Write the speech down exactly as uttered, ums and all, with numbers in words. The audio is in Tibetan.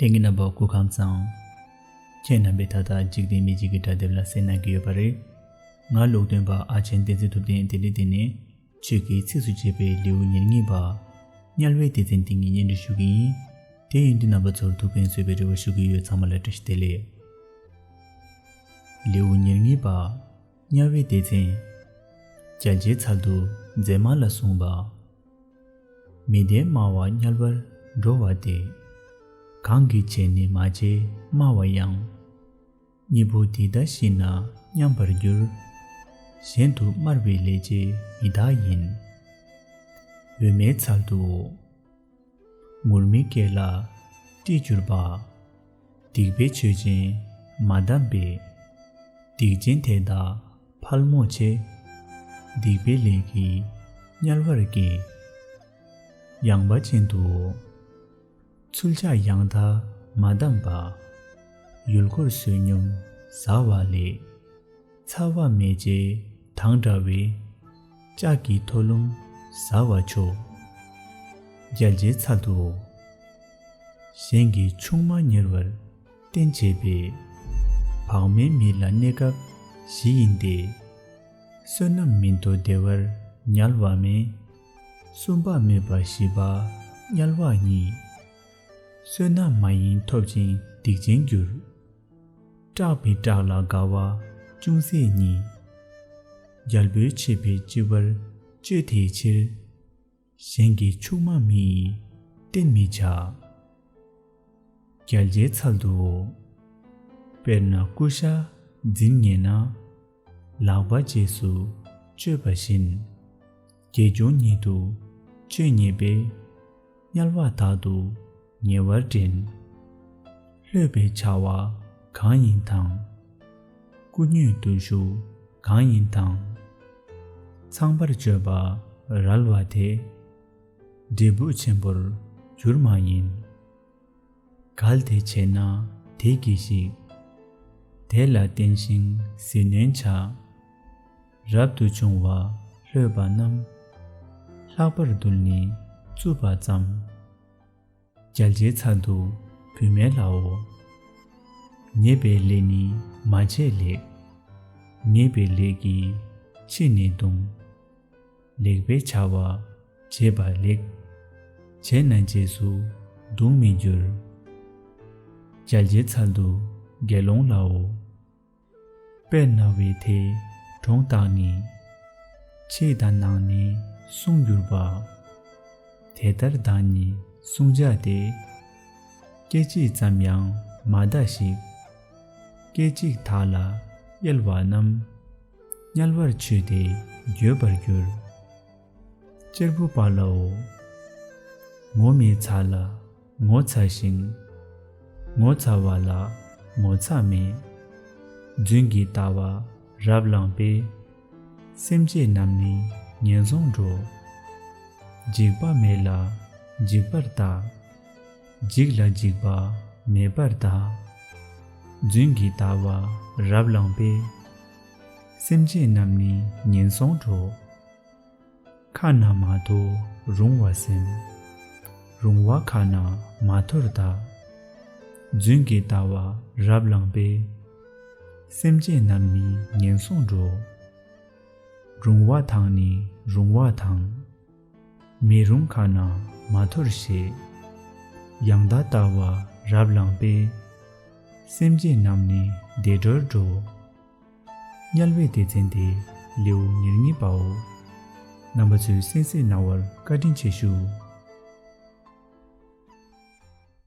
ལྷན་རྒྱས་རྣམ་པ་སྐུ་ཁམས་བཟང་། ཁྱེད་རྣམ་པས་ད་ལྟ་འཇིག་རྟེན་མི་ཆོས་ཀྱི་སྒྲ་དེབ་ལ་གསན་གནང་གི་ཡོད་པ་རེད། ང་ཀློག་འདོན་པ་ཨ་ཆེན་བསྟན་འཛིན་ཐུབ་བསྟན་དེ་རིང་འདི་ནས་ཆོས་ཀྱི་ཚིགས་སུ་བཅད་པའི་ལེའུ་ཉེར་གཉིས་པ། དམྱལ་བའི་སྡེ་ཚན་འདི་ཉིད་སྙན་སྒྲོན་ཞུ་གི་ཡིན། དེ་ཡིན་དུས་རྣམ་པ་ཚོར་ཐུགས་ཕན་གསོས་པའི་རེ་བ་ཞུ་གི་ཡོད། ཚང་མ་ལ་བཀྲ་ཤིས་བདེ་ལེགས། ལེའུ་ཉེར་གཉིས་པ། དམྱལ་བའི་སྡེ་ཚན། རྒྱལ་བྱེད་ཚལ་དུ་མཛེས་མ་ལ་གསུངས་པ། མི་བདེན་སྨྲ་བ་དམྱལ་བར་འགྲོ་བ་སྟེ། གང་གིས་བྱས་ནས་མ་བྱས་སྨྲ་བ་ཡང་། གཉིས་པོ་འདི་ལྟ་ཤེས་ན་མཉམ་པར་འགྱུར། གཞན་དུ་སྨྲ་བའི་ལས་བྱེད་ཡི་དྭགས་ཡིན། འོད་མའི་ཚལ་དུ། ངུར་སྨྲིག་སྐེ་ལ་སྤྲིས་གྱུར་པ། སྡིག་པའི་ཆོས་ཅན་མ་དམ་པས། སྡིག་ཅན་དེ་དག་ཕལ་མོ་ཆེ། སྡིག་པའི་ལས་ཀྱིས་དམྱལ་བར་སྐྱེ། ཡངས་པ་ཅན་དུ། ཚུལ་འཆགས་ཡང་དག་མ་བསྡམས་པ། ཡུལ་འཁོར་བསོད་སྙོམས་ཟ་བ་ལས། ཚ་བ་མེད་ཅེས་དང་འདྲ་བའི། ལྕགས་ཀྱི་ཐོ་ལུམ་ཟ་བ་མཆོག། རྒྱལ་བྱེད་ཚལ་དུ། གཞན་གྱི་ཆུང་མ་ཉེ་བར་བསྟེན་བྱེད་པའི། བག་མེད་མི་ལ་གནས་སྐབས་བཞི་ཡིན་ཏེ། བསོད་ནམས་མིན་འདོད་བདེ་བར་དམྱལ་བ་མེད། བསྲུང་བ་མེད་པ་ཞི་བ་དམྱལ་བ་གཉིས། བསོད་ནམས་མ་ཡིན་ཐོབ་ཅིང་སྡིག་ཅན་འགྱུར། སྐྲག་པའི་བྲག་ལ་དགའ་བ་ཅུང་ཟད་གཉིས། རྒྱལ་པོའི་ཆེ་བའི་ལྕི་བར་སྤྱོད་དེའི་ཕྱིར། གཞན་གྱི་ཕྱུག་མ་མི་ཡིས་བསྟེན་མི་བྱ། རྒྱལ་བྱེད་ཚལ་དུ། དཔེར་ན་ཀུ་ཤ་འཛིན་ཉེ་ན། ལག་པ་རྗེས་སུ་གཅོད་པ་བཞིན། དགེ་སྦྱོང་ཉིད་དུ་སྤྱོད་ཉེས་པས། དམྱལ་བ་དག་ཏུ་ཉེ་བར་འདྲེན། ལྷོད་པའི་བྱ་བ་གང་ཡིན་དང་། སྐུ་དངོས་བརྟུལ་ཞུགས་གང་ཡིན་དང་། ཚངས་པར་སྤྱོད་པ་རལ་བ་དེ། འབྲས་བུ་ཆེན་པོར་འགྱུར་མ་ཡིན། གལ་ཏེ་བྱས་ན་དེ་གྱིས་ཤིག། དེ་ལ་བརྟེན་ཞིང་ཟིལ་གནོན་བྱ། རབ་ཏུ་བྱུང་བ་ལྷོད་པ་རྣམས། ལྷག་པར་དུ་ནི་རྩུབ་པ་ཙམ། རྒྱལ་བྱེད་ཚལ་དུ་བུད་མེད་ལའོ། ཉེས་པའི་ལས་ནི་མ་བྱས་ལེགས། ཉེས་པའི་ལས་ཀྱིས་ཕྱི་ནས་གདུང་། ལེགས་པའི་བྱ་བ་བྱས་པ་ལེགས། བྱས་ན་རྗེས་སུ་གདུང་མི་འགྱུར། རྒྱལ་བྱེད་ཚལ་དུ་དགེ་སློང་ལའོ། དཔེར་ན་བའི་མཐའི་གྲོང་དག་ནི། ཕྱི་དང་ནང་ནི་སྲུང་གྱུར་པ། དེ་ལྟར་བདག་ཉིད་སྲུང་བྱ་སྟེ། སྐད་ཅིག་ཙམ་ཡང་མ་འདའ་ཞིག། སྐད་ཅིག་དག་ལ་གཡེལ་བ་རྣམས། དམྱལ་བར་ཆུད་དེ་འགྱོད་པར་འགྱུར། གཅེར་བུ་པ་ལའོ། ངོ་མའི་ཚ་ལ་ངོ་ཚ་ཞིང་། ངོ་ཚ་བ་ལ་ངོ་ཚ་མེད། རྫུན་གྱི་ལྟ་བ་རབ་ལངས་པས། སེམས་ཅན་རྣམས་ནི་ངན་སོང་འགྲོ། འཇིགས་པ་མེད་ལ་འཇིགས་པར་ལྟ། འཇིགས་ལ་འཇིགས་པ་མེད་པར་ལྟ། རྫུན་གྱི་ལྟ་བ་རབ་ལངས་པས། སེམས་ཅན་རྣམས་ནི་ངན་སོང་འགྲོ། ཁ་ན་མ་ཐོ་རུང་བ་སེམས། རུང་བ་ཁ་ན་མ་ཐོར་ལྟ། རྫུན་གྱི་ལྟ་བ་རབ་ལངས་པས། སེམས་ཅན་རྣམས་ནི་ངན་སོང་འགྲོ། རུང་བ་དང་ནི་རུང་བ་དང་། མི་རུང་ཁ་ན་མ་ཐོར་ཞེས། ཡང་དག་ལྟ་བ་རབ་ལངས་པས། སེམས་ཅན་རྣམས་ནི་བདེ་འགྲོར་འགྲོ། དམྱལ་བའི་སྡེ་ཚན་དེ་ལེའུ་ཉེར་གཉིས་པའོ། རྣམ་པ་ཚོས་གསན་གཟིགས་གནང་བར་བཀའ་དྲིན་ཆེ་ཞུ།